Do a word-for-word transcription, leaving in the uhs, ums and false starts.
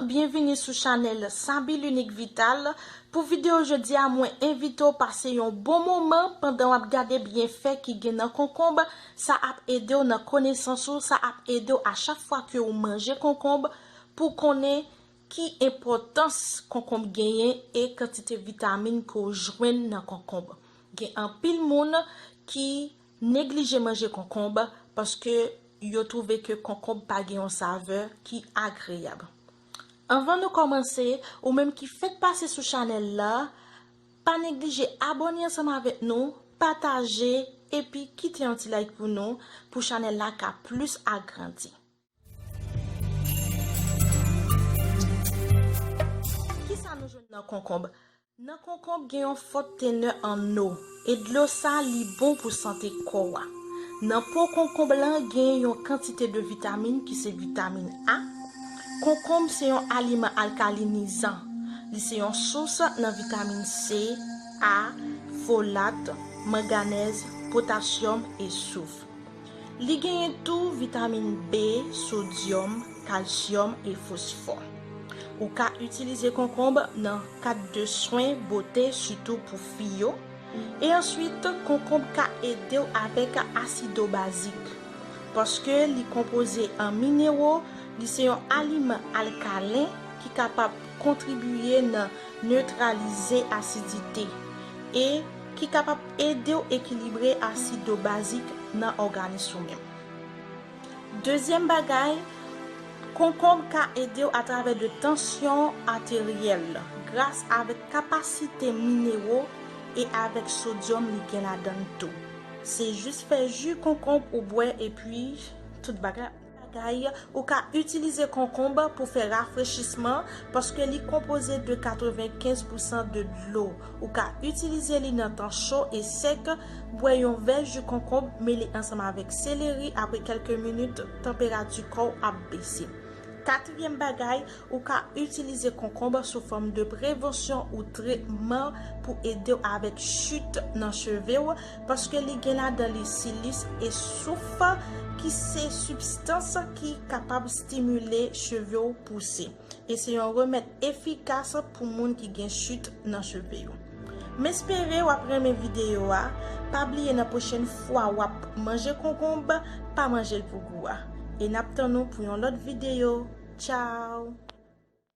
Byenvini sou chanèl Sabi L'Unique Vital. Pou videyo jodi a, mwen envite w pase yon bon moman pandan w ap gade byenfè ki gen nan konkonb. Sa ap ede w nan konesans ou, sa ap ede w a chak fwa ke w manje konkonb pou konnen ki enpòtans konkonb genyen e kantite vitamin ke w jwenn nan konkonb. Gen anpil moun ki neglije manje konkonb paske yo twouve ke konkonb pa gen yon savè ki agreyab. Anvan nou kòmanse, ou menm ki fèk pase sou chanèl la, pa neglije abòne ansanm avèk nou, pataje, epi kite yon ti like pou nou, pou chanèl la ka plis agrandi. Kisa nou jwenn nan konkonb? Nan konkonb gen yon fòt tenè an o, e dlo sa li bon pou sante kò a. Nan po konkonb lan gen yon kantite de vitamin ki se vitamin A. Konkonb se yon aliman alkalinizan. Li se yon sous nan vitamin C, A, folat, manganèz, potasyòm e souf. Li genyen tou vitamin B, sodyòm, kalsyòm e fosfò. Ou ka itilize konkonb nan kad de swen bote, sitou pou fi yo. E answit, konkonb ka ede w avèk asidobazik. Paske li konpoze an minero, li se yon aliman alkalen ki kapab kontribiye nan netralize asidite e ki kapab ede w ekilibre asidobazik nan òganis ou menm. Dezyèm bagay, konkonb ka ede w atravè de tansyon ateryèl gras avèk kapasite minero e avèk sodyòm li gen ladan l tou. Se jis fè ji konkonb ou bwè epi tout bagay. Bagay, ou ka itilize konkonb pou fè rafrechisman paske li konpoze de katrevenkenz pousan de dlo. Ou ka itilize li nan tan cho e sèk, bwè yon vè ji konkonb mele ansanm avèk seleri, apre kèlke minit, tanperati kò w ap bese. Katriyèm bagay, ou ka itilize konkonb sou fòm de prevansyon ou tretman pou ede w avèk chit nan cheve w, paske li gen ladan li silis e souf, ki se sibstans ki kapab stimile cheve w pouse. E se yon remèd efikas pou moun ki gen chit nan cheve yo. M espere w ap renmen videyo a. Pa bliye nan pwochèn fwa w ap manje konkonb, pa manje l pou gou a. E n ap tann ou pou yon lòt videyo. Tchao!